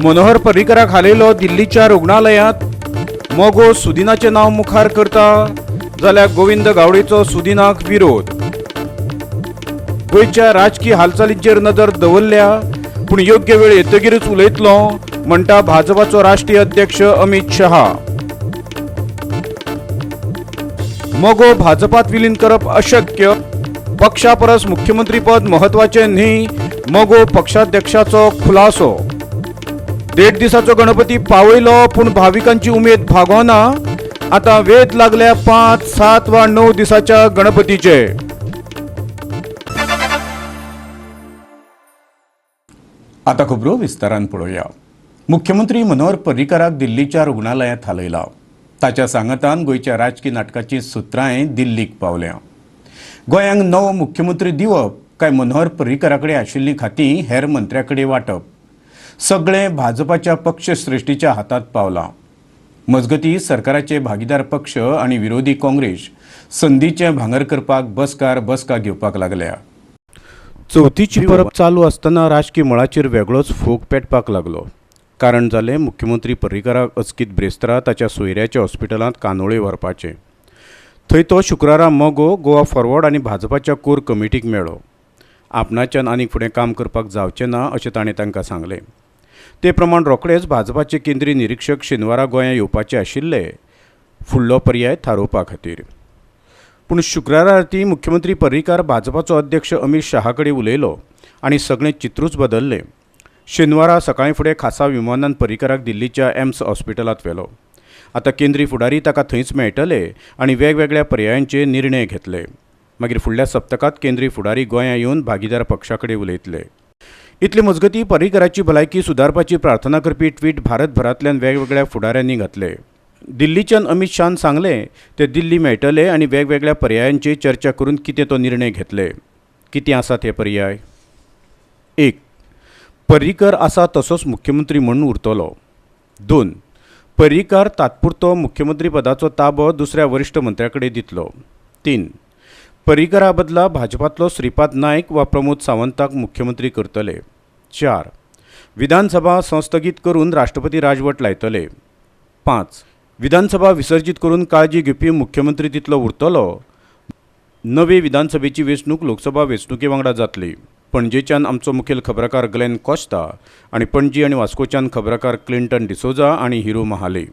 मनोहर पर्रीकराक हालयलो दिल्लीच्या रुग्णालयांत. मगो सुदिनाचें नांव मुखार करता जाल्यार गोविंद गावडेचो सुदिनाक विरोध. गोंयच्या राजकी हालचालींचेर नदर दवरल्या, पूण योग्य वेळ येतगीरच उलयतलो म्हणटा भाजपाचो राष्ट्रीय अध्यक्ष अमित शहा. मगो भाजपात विलीन करप अशक्य, पक्षा परस मुख्यमंत्रीपद म्हत्वाचें न्ही, मगो पक्षाध्यक्षाचो खुलासो. देड दिसाचो गणपती पावयलो, पूण भाविकांची उमेद भागोना. आता वेध लागल्या 5, 7 वा 9 दिसाच्या गणपतीचे. आता खबरो विस्तारान पळोवया. मुख्यमंत्री मनोहर पर्रीकराक दिल्लीच्या रुग्णालयांत हालयला. ताच्या सांगातान गोंयच्या राजकी नाटकाची सुत्रांय दिल्लीक पावल्या. गोंयांक नवो मुख्यमंत्री दिवप काय मनोहर पर्रीकरा कडेन आशिल्लीं खातीं हेर मंत्र्या कडेन वांटप, सगळें भाजपाच्या पक्षश्रेश्ठीच्या हातांत पावलां. मजगतीं सरकाराचे भागीदार पक्ष आनी विरोधी काँग्रेस संदीचें भांगर करपाक बसकार बसका घेवपाक लागल्या. चवथीची परब चालू आसतना राजकी मळाचेर वेगळोच फोग पेटपाक लागलो. कारण जालें मुख्यमंत्री पर्रीकराक अचकीत ब्रेस्तारा ताच्या सोयऱ्याच्या हॉस्पिटलांत कानोळे व्हरपाचें. थंय तो शुक्रारा मगो, गोवा फॉरवर्ड आनी भाजपाच्या कोर कमिटीक मेळ्ळो. आपणाच्यान आनीक फुडें काम करपाक जावचें ना अशें ताणें तांकां सांगलें. ते प्रमाण रोखडेच भाजपाचे केंद्रीय निरिक्षक शेनवारा गोंयां येवपाचे आशिल्ले फुडलो पर्याय थारोवपा खातीर. पूण शुक्रारा राती मुख्यमंत्री पर्रीकार भाजपाचो अध्यक्ष अमित शहा कडेन उलयलो आनी सगळें चित्रूच बदल्लें. शेनवारा सकाळीं फुडें खासा विमानान पर्रीकराक दिल्लीच्या एम्स हॉस्पिटलांत व्हेलो. आतां केंद्रीय फुडारी ताका थंयच मेळटले आनी वेगवेगळ्या पर्यायांचे निर्णय घेतले. मागीर फुडल्या सप्तकांत केंद्रीय फुडारी गोंयां येवन भागीदार पक्षा कडेन उलयतले. इतले मजगतीं पर्रीकराची भलायकी सुदारपाची प्रार्थना करपी ट्वीट भारतभरांतल्यान वेगवेगळ्या फुडाऱ्यांनी घातले. दिल्लीच्यान अमित शहान सांगलें ते दिल्ली मेळटले आनी वेगवेगळ्या पर्यायांची चर्चा करून कितें तो निर्णय घेतले. कितें आसात हे पर्याय? 1. पर्रीकर आसा तसोच मुख्यमंत्री म्हणून उरतलो. 2. पर्रीकर तात्पुरतो मुख्यमंत्री पदाचो ताबो दुसऱ्या वरिश्ठ मंत्र्या कडेन दितलो. 3. पर्रीकरा बदला भाजपांतलो श्रीपाद नायक वा प्रमोद सावंताक मुख्यमंत्री करतले. 4. विधानसभा संस्थगीत करून राष्ट्रपती राजवट लायतले. 5. विधानसभा विसर्जीत करून काळजी घेवपी मुख्यमंत्री तितलो उरतलो. नवे विधानसभेची वेंचणूक लोकसभा वेंचणुके वांगडा जातली. पणजेच्यान आमचो मुखेल खबराकार ग्लेन कोस्ता आनी पणजी आनी वास्कोच्यान खबराकार क्लिंटन डिसोजा आनी हिरो महाले.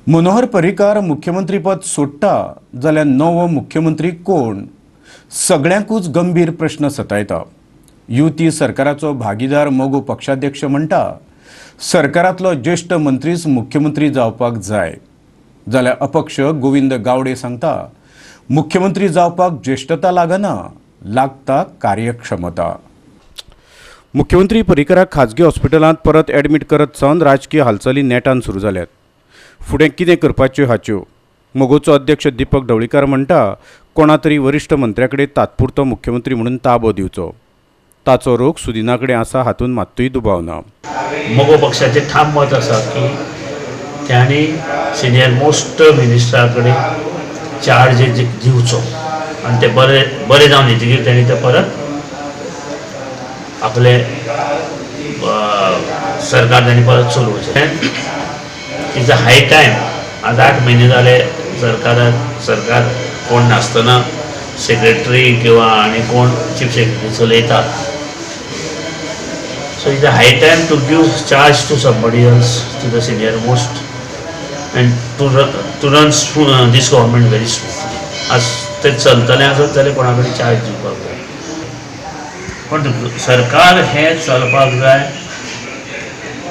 मनोहर पर्रीकार मुख्यमंत्रीपद सोडटा जाल्यार नवो मुख्यमंत्री कोण? सगळ्यांकूच गंभीर प्रश्न सतायता. युती सरकाराचो भागीदार मगो पक्षाध्यक्ष म्हणटा सरकारांतलो ज्येश्ठ मंत्रीच मुख्यमंत्री जावपाक जाय, जाल्यार अपक्ष गोविंद गावडे सांगता मुख्यमंत्री जावपाक ज्येश्ठता लागना, लागता कार्यक्षमता. मुख्यमंत्री पर्रीकराक खाजगी हॉस्पिटलांत परत ॲडमीट करत सावन राजकीय हालचाली नेटान सुरू जाल्यात. फुडें कितें करपाच्यो हाच्यो मगोचो अध्यक्ष दीपक ढवळीकार म्हणटा कोणा तरी वरिश्ठ मंत्र्या कडेन तात्पुरतो मुख्यमंत्री म्हणून ताबो दिवचो. ताचो रोग सुदिना कडेन आसा हातूंत मात्तूय दुबाव ना. मगो पक्षाचें ठाम मत आसा की त्यांनी सिनियर मोस्ट मिनिस्टरा कडेन चार्ज दिवचो आनी ते बरे बरे जावन येतकीर त्यांनी ते परत आपले सरकार त्यांनी परत चलोवचें. It's a high time. आज 8 म्हयने जाले सरकाराक, सरकार कोण नासतना सेक्रेटरी किंवा आनी कोण चीफ सेक्रेटरी चलयता. So it's a high time to give charge to somebody else, to the senior most, and to run this government very smoothly. आज ते चलतलें आसत जाल्यार कोणा कडेन चार्ज दिवपाक जाय, पण सरकार हें चलपाक जाय.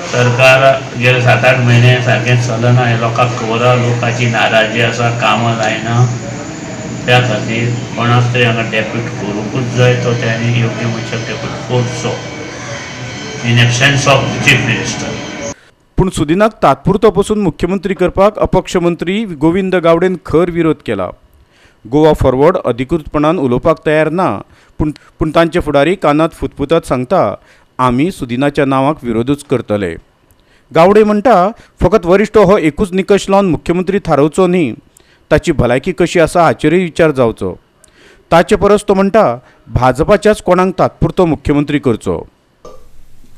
सरकार गेले 7-8 म्हयने सारकें चलना हें लोकांक खबर आसा. लोकांची नाराजी आसा, कामां जायना. त्या खातीर कोणाक तरी हांगा डेप्यूट करूंकूच जाय. तो त्यांनी योग्य मनशाक डेप्यूट करचो in absence of chief minister. पूण सुदिनाक तात्पुरतो पसून मुख्यमंत्री करपाक अपक्ष मंत्री गोविंद गावडेन खर विरोध केला. गोवा फॉरवर्ड अधिकृतपणान उलोवपाक तयार ना, पूण तांचे फुडारी कानात फुतफुतत सांगता आमी सुदिनाच्या नांवाक विरोधूच करतले. गावडे म्हणटा फकत वरिश्ठ हो एकूच निकश लावन मुख्यमंत्री थारोवचो न्ही, ताची भलायकी कशी आसा हाचेरूय विचार जावचो. ताचे परस तो म्हणटा भाजपाच्याच कोणाक तात्पुरतो मुख्यमंत्री करचो.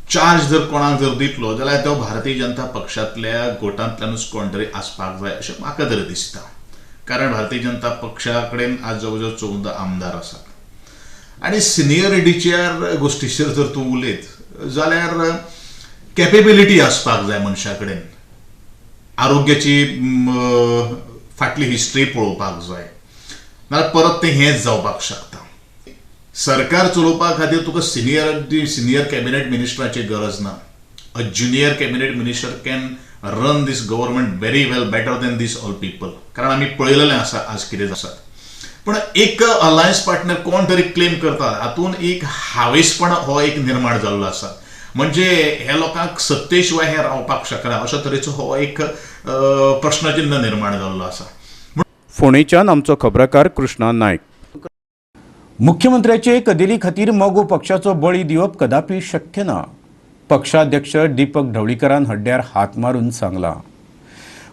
चार्ज जर कोणाक जर दितलो जाल्यार तो भारतीय जनता पक्षांतल्या गोटांतल्यानूच कोण तरी आसपाक जाय अशें म्हाका तरी दिसता. कारण भारतीय जनता पक्षा कडेन आज जवळ जवळ 14 आमदार आसात आनी सिनियरिटीच्या गोश्टीचेर जर तूं उलयत जाल्यार कॅपेबिलिटी आसपाक जाय मनशा कडेन, आरोग्याची फाटली हिस्ट्री पळोवपाक जाय, नाजाल्यार परत तें हेंच जावपाक शकता. सरकार चलोवपा खातीर तुका सिनियर कॅबिनेट मिनिस्टराची गरज ना. A junior cabinet minister can run this government very well, better than this all people. कारण आमी पळयलेलें आसा आज कितें आसा. पूण एक अलायन्स पार्टनर कोण तरी क्लेम करता हातून एक हावेसपण हो एक निर्माण जाल्लो आसा. म्हणजे ह्या लोकांक सत्ते शिवाय हे रावपाक शकना अशा तरेचो हो एक प्रश्नचिन्ह निर्माण जाल्लो आसा. फोंडेच्यान आमचो खबराकार कृष्णा नायक. मुख्यमंत्र्याचे कदेली खातीर मगो पक्षाचो बळी दिवप कदापि शक्य ना, पक्षाध्यक्ष दीपक ढवळीकरान हड्ड्यार हात मारून सांगला.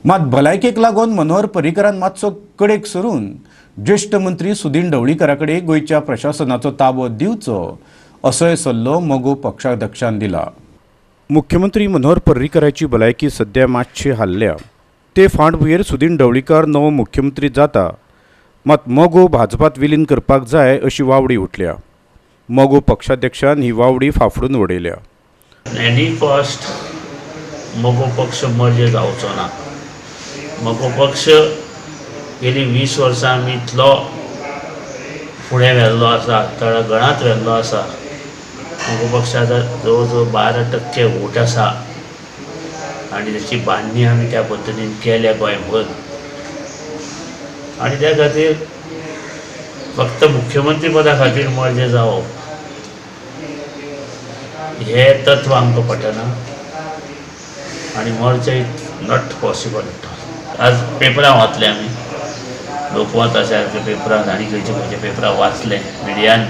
मात भलायकेक लागून मनोहर पर्रीकरान मातसो कडेक सरून ज्येश्ठ मंत्री सुदीन ढवळीकरा कडेन गोंयच्या प्रशासनाचो ताबो दिवचो असोय सल्लो मगो पक्षाध्यक्षान दिला. मुख्यमंत्री मनोहर पर्रीकराची भलायकी सद्या मातशी हाल्ल्या. ते फाटभुंयेर सुदीन ढवळीकर नवो मुख्यमंत्री जाता, मात मगो भाजपात विलीन करपाक जाय अशी वावडी उठल्या. मगो पक्षाध्यक्षान ही वावडी फाफडून उडयल्या. एनी कॉस्ट मगो पक्ष मर्ज जावचो ना. मगो पक्ष गेली 20 वर्सां आमी इतलो फुडें व्हेल्लो आसा, तळागळांत व्हेल्लो आसा. मगो पक्षाचो जवळ जवळ 12% वोट आसा आनी ताची बांदणी आमी त्या पद्दतीन केल्या गोंयभर. आनी त्या खातीर फक्त मुख्यमंत्री पदा खातीर मर्ज जावप हें तत्व आमकां पटना आनी मर्ज is not possible. आज पेपरां वाचले आमी, लोकमता सारके पेपरान आनी खंयचे खंयचे पेपरां वाचले, मिडियान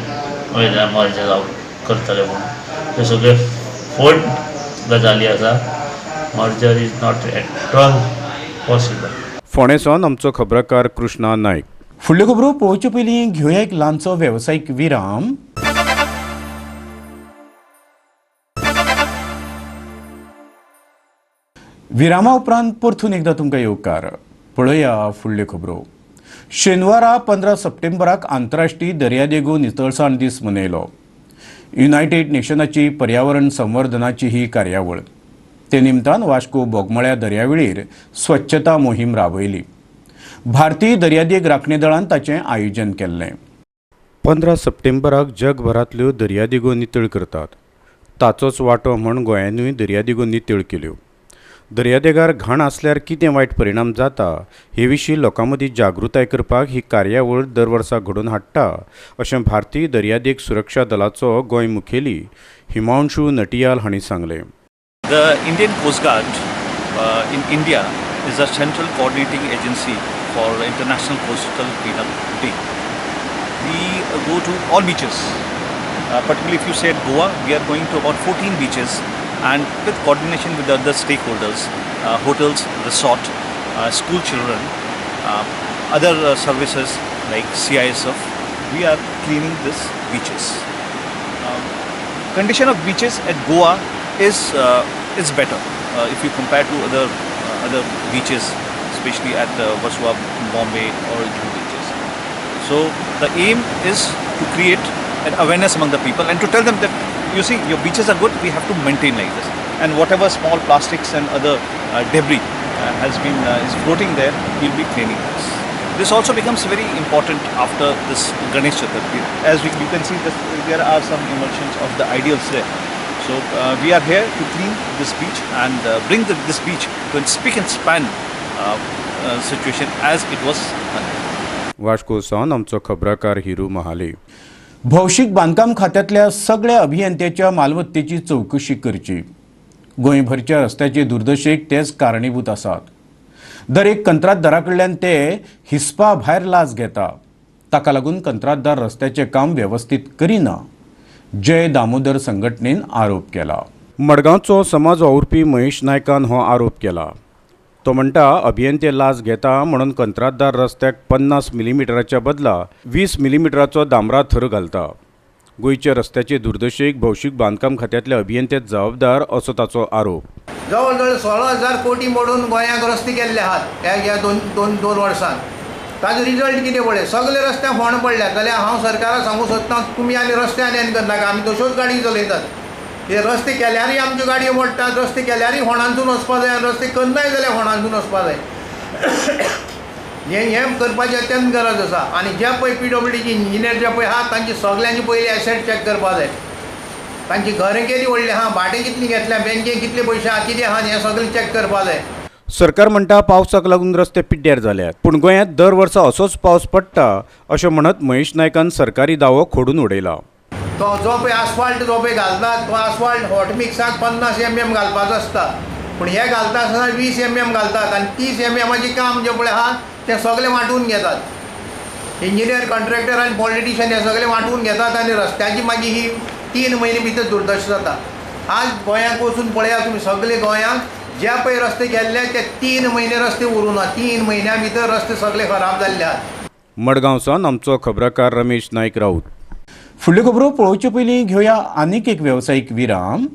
वयल्यान मर्ज जावप करतले म्हणून. ते सगळे फोट गजाली आसा. Merger is not at all possible. फोंडेसावन आमचो खबराकार कृष्णा नायक. फुडल्यो खबरो पळोवचे पयलीं घेवया एक ल्हानसो वेवसायीक विराम. विरामा उपरांत परतून एकदां तुमकां येवकार. पळया फुडल्यो खबरो. शेनवारा 15 सप्टेंबराक आंतरराष्ट्रीय दर्यादेगो नितळसाण दीस मनयलो. युनायटेड नेशनाची पर्यावरण संवर्धनाची ही कार्यावळ. ते निमतान वास्को बोगमळ्या दर्यावेळेर स्वच्छता मोहीम राबयली. भारतीय दर्यादेग राखणे दळान ताचें आयोजन केल्लें. 15 सप्टेंबराक जगभरांतल्यो दर्यादेगो नितळ करतात. ताचोच वांटो म्हूण गोंयानूय दर्यादेगो नितळ केल्यो. दर्यादेगार घाण आसल्यार कितें वायट परिणाम जाता हे विशीं लोकां मदीं जागृताय करपाक ही कार्यावळ दर वर्सा घडोवन हाडटा अशें भारतीय दर्यादेग सुरक्षा दलाचो गोंय मुखेली हिमांशू नटियाल हांणी सांगलें. The Indian Coast Guard in India is a central coordinating agency for International Coastal Cleanup Day. We go to all beaches, particularly if you say at Goa, we are going to about 14 beaches, and with coordination with the other stakeholders, hotels, resort, school children, other services like CISF, we are cleaning these beaches. Condition of beaches at Goa is better if you compare to other beaches, especially at Versova, Bombay or Juhu beaches. So the aim is to create an awareness among the people and to tell them that, you see, your beaches are good, we have to maintain like this. And whatever small plastics and other debris has been is floating there, we'll be cleaning this. This also becomes very important after this Ganesh Chaturthi. As you can see, this, there are some emulsions of the ideals there. So we are here to clean this beach and bring this beach to a spick and span situation as it was. Vasco सावन आमचो खबराकार हिरू महाले. भौशीक बांदकाम खात्यांतल्या सगळ्या अभियंत्याच्या मालमत्तेची चवकशी करची. गोंयभरच्या रस्त्याचे दुर्दशेक तेच कारणीभूत आसात. दरेक कंत्राटदारा कडल्यान ते हिसपा भायर लाच घेता. ताका लागून कंत्राटदार रस्त्याचें काम वेवस्थीत करिना, जय दामोदर संघटनेन आरोप केला. मडगांवचो समाज वावुरपी महेश नायकान हो आरोप केला. तो म्हणटा, अभियंते लाच घेता म्हणून कंत्राटदार रस्त्याक 50 मिलीमिटराच्या बदला 20 मिलीमिटराचो डांबरा थर घालता. गोंयच्या रस्त्याचे दुर्दशेक भौशीक बांदकाम खात्यांतले अभियंते जबाबदार असो ताचो आरोप. जवळ जवळ 16,000 कोटी मोडून गोंयांक रस्ते केल्ले आहात ह्या दोन दोन दोन वर्सांत. ताजो रिजल्ट कितें पळय, सगळे रस्त्याक फोंड पडल्या. जाल्यार हांव सरकाराक सांगूंक सोदता, तुमी आनी रस्ते आनी आनी करनाका, आमी तश्योच गाडी चलयतात. हे रस्ते केल्यारय आमच्यो गाडयो मोडटात, रस्ते केल्यारय फोंडांतसून वचपा जाय, रस्ते करनाय जाल्यार फोंडांतसून वचपा जाय. हें करपाची अत्यंत गरज आसा. आनी जे पळय PWDचे इंजिनियर जे पळय आहा तांची सगल्यांची पयलीं एसेट चॅक करपा जाय. तांची घरां केदी व्हडलीं आहा, भाटें कितलीं घेतल्या, बँकेन कितले पयशे आहा, कितें आहा, हें सगळें चॅक करपा जाय. सरकार म्हणटा पावसाक लागून रस्ते पिड्ड्यार जाल्यात, पूण गोंयांत दर वर्सा असोच पावस पडटा अशें म्हणत महेश नायकान सरकारी दावो खोडून उडयला. तो जो पळय आसफाल्ट जो पळय घालतात तो आसफाल्ट हॉट मिक्साक 50 mm घालपाचो आसता, पूण हे घालता आसतना 20 mm घालतात आनी 30 mmआचें काम जें पळय आहा तें सगळें वांटून घेतात. इंजिनियर, कॉन्ट्रॅक्टर आनी पॉलिटिशियन हे सगळे वांटून घेतात आनी रस्त्याची मागीर ही 3 म्हयने भितर दुर्दशा जाता. आज गोंयांत वचून पळयात तुमी, सगळे गोंयांत जे पळय रस्ते केल्ले ते 3 म्हयने रस्ते उरूं ना, 3 म्हयन्या भितर रस्ते सगळे खराब जाल्ले आहात. मडगांव सावन आमचो खबराकार रमेश नायक राऊत. फुडल्यो खबरो पळोवचे पयलीं घेवया आनीक एक वेवसायीक विराम.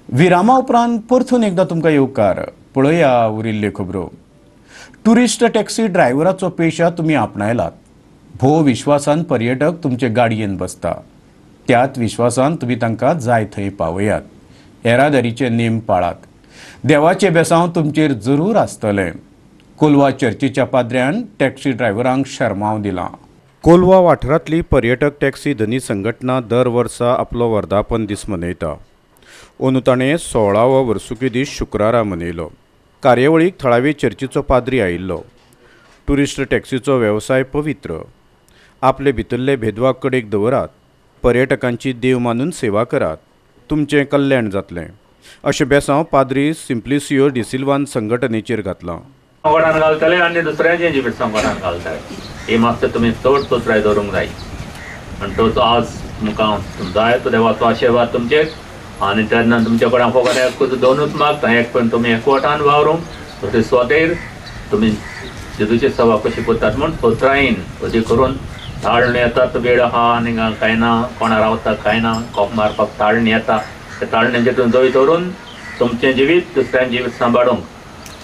विरामा उपरांत परतून एकदां तुमकां येवकार. पळया उरिल्ल्यो खबरो. ट्युरिस्ट टॅक्सी ड्रायव्हराचो पेशा तुमी आपणायलात. भोव विश्वासान पर्यटक तुमचे गाडयेन बसता, त्याच विश्वासान तुमी तांकां जाय थंय पावयात. येरादारीचे नेम पाळात. देवाचें बेसांव तुमचेर जरूर आसतलें. कोलवा चर्चीच्या पाद्र्यान टॅक्सी ड्रायव्हरांक शर्माव दिलां. कोलवा वाठारांतली पर्यटक टॅक्सी धनी संघटना दर वर्सा आपलो वर्धापन दीस मनयता. अंदू ताणें 16वो वर्सुकी दीस शुक्रारा मनयलो. कार्यावळीक थळावी चर्चीचो पाद्री आयिल्लो. ट्युरिस्ट टॅक्सीचो वेवसाय पवित्र. आपले भितरले भेदवा कडेक दवरात. पर्यटकांची देव मानून सेवा करात, तुमचें कल्याण जातलें अशें बेसांव पाद्री सिम्प्लिसियो डिसिल्वान संघटनेचेर घातलां. संकटान घालतले आनी दुसऱ्यांचे जिवीत संकटान घालतले. ही मातशें तुमी चड चतुराय दवरूंक जाय. आनी तोच आज तुमकां जाय तो देवाचो आशिर्वाद तुमचेर. आनी तेन्ना तुमचे कडेन फकत एकूच दोनूच मागता, एक पण तुमी एकवटान वावरूंक, दुसरे स्वतेर तुमी जेजूची सेवा कशी करतात म्हूण चतुरायेन अदी करून. ताळणी येतात वेळ आहा आनी कांय ना, कोणा रावता कांय ना, कोप मारपाक ताळणी येता. त्या ताळण्याचेर तुमी जय दवरून तुमचें जिवीत दुसऱ्यां जिवीत सांबाळूंक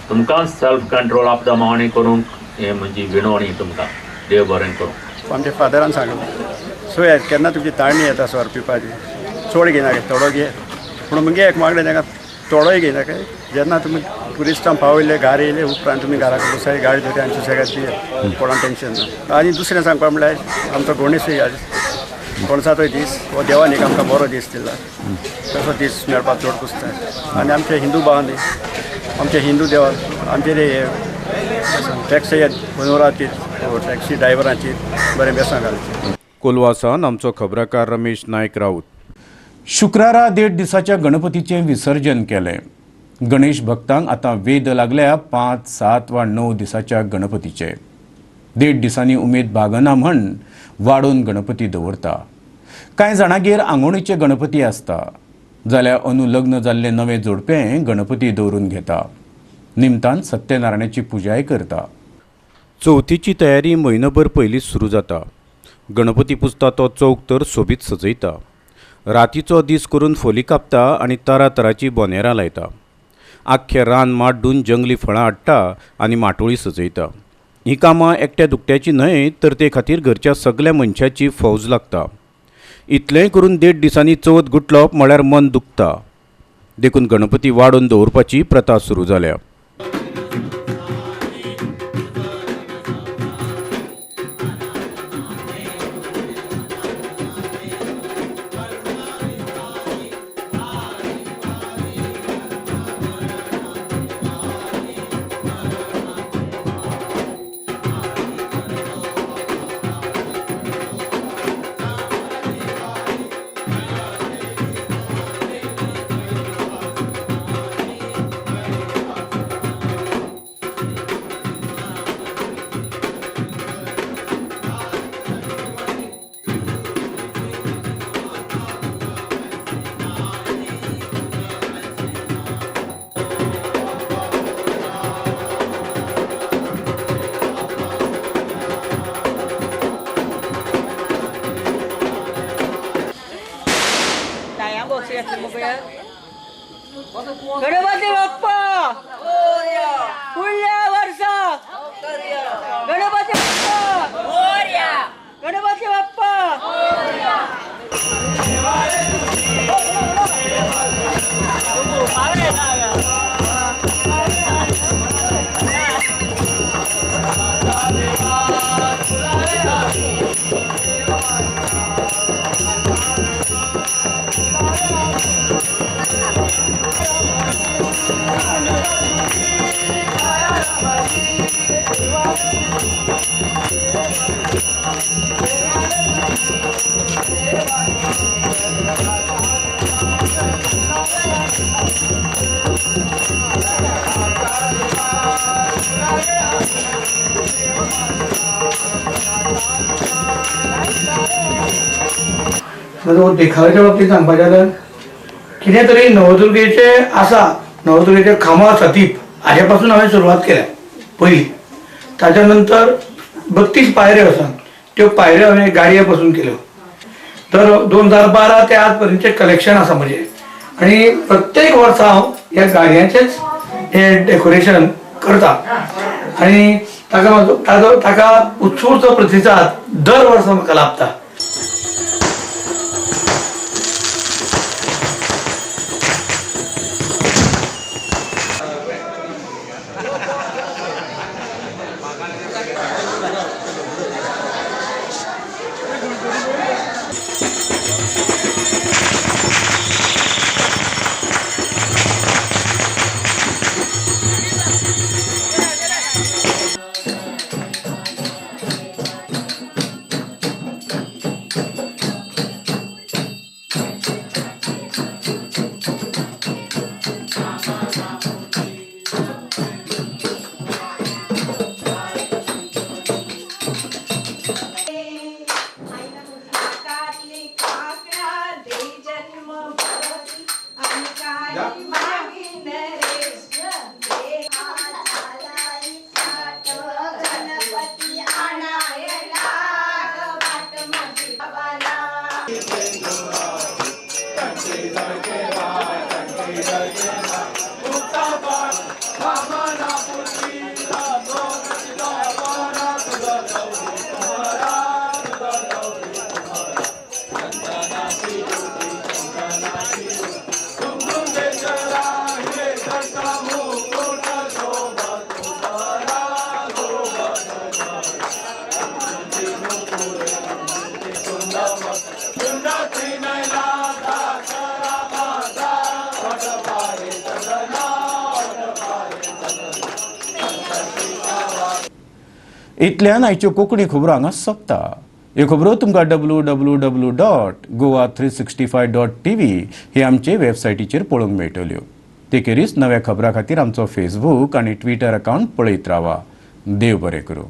तुमकां सेल्फ कंट्रोल आपदा मावणी करूंक हें म्हजी विनवणी तुमकां. देव बरें करूं. आमच्या फादरान सांगलें, सोयात केन्ना तुमची ताळणी येता सोर पिवपाची, चड घेयनाका, थोडो घे. पूण मुगे एक मागणें तांकां थोडोय घेयनाका. जेन्ना तुमी ट्युरिस्टां पावयले, घार येयले उपरांत तुमी घरा कडेन गाडी धरी आनी सुसेगाद पियात, कोणाक टेंशन ना. आनी दुसरें सांगपा म्हणल्यार आमचो गणेशूय आज गणसाचोय दीस हो देवान एक आमकां बरो दीस दिला, तसो दीस मेळपाक चड कुसता. आनी आमचे हिंदू भावांनी आमचे हिंदू देवान आमचे हे टॅक्सी ओनराची टॅक्सी ड्रायव्हरांची बरें बेसां घालचें. कोलवा सावन आमचो खबराकार रमेश नायक राऊत. शुक्रारा 1.5 दिसाच्या गणपतीचें विसर्जन केलें. गणेश भक्तांक आतां वेद लागल्या 5, 7 वा 9 दिसाच्या गणपतीचे. 1.5 दिसांनी उमेद भागना म्हण वाडोवन गणपती दवरता. कांय जाणागेर आंगोणीचे गणपती आसता, जाल्यार अंदू लग्न जाल्ले नवे जोडपें गणपती दवरून घेता. निमतान सत्यनारायणाची पुजाय करता. चवथीची तयारी म्हयनोभर पयलींच सुरू जाता. गणपती पुजता तो चौक तर सोबीत सजयता. रातीचो दीस करून फोली कापता आनी तरातराची बोनेरां लायता. आख्खें रान माड्डून जंगली फळां हाडटा आनी माटोळी सजयता. हीं कामां एकट्या दुकट्याची न्हय तर ते खातीर घरच्या सगल्या मनशाची फौज लागता. इतलेंय करून 1.5 दिसांनी चवथ गुटलोवप म्हळ्यार मन दुखता. देखून गणपती वाडोवन दवरपाची प्रथा सुरू जाल्या. कसो येतले मुगो? गणपती बाप्पा फुडल्या वर्सा, गणपती बाप्पा, गणपती बाप्पा. देखाव्याच्या बाबतीत सांगपाचें जाल्यार कितें तरी नवदुर्गेचे आसा, नवदुर्गेचे खांबो आसा दीप, हाजे पासून हांवें सुरवात केल्या पयली. ताच्या नंतर 32 पायऱ्यो आसा, त्यो पायऱ्यो हांवें गाडये पासून केल्यो. तर 2012 ते आज पर्यंतचें कलेक्शन आसा म्हजें आनी प्रत्येक वर्सा हांव ह्या गाडयांचेच हें डेकोरेशन करता आनी ताका म्हाजो ताजो ताका उत्स्फूर्त प्रतिसाद दर वर्सा म्हाका लाभता. इतल्यान आयच्यो कोंकणी खबरो हांगा सोंपता. ह्यो खबरो तुमकां www.goa365.tv हे आमचे वेबसायटीचेर पळोवंक मेळटल्यो. ते खेरीज नव्या खबरां खातीर आमचो फेसबूक आनी ट्विटर अकावंट पळयत रावा. देव बरें करूं.